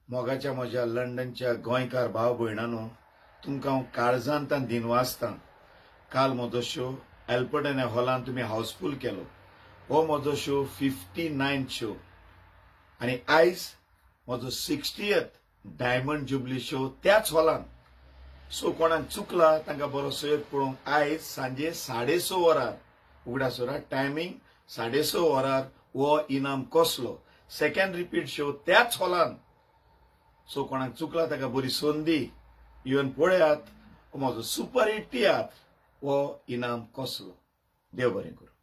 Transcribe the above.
मोगाच्या म्हज्या लंडनच्या गोंयकार भाव भयणांनो, तुमकां हांव काळजांतान दिनवासतां. काल म्हजो शो एल्पर्टन हॉलान तुमी हाऊसफूल केलो. हो म्हजो शो 59 शो आनी आयज म्हजो 60th diamond jubilee show त्याच हॉलान. सो कोणाक चुकला तांकां बरो सहयोग पळोवंक आयज सांजे 6:30 वरार, उगडास दवरात टायमींग 6:30 वरार हो इनाम कसलो सेकंड रिपीट शो त्याच हॉलान. सो कोणाक चुकला ताका बरी संदी येवन पळयात म्हजो सुपर हिट तियात्र हो इनाम कसलो. देव बरें करूं.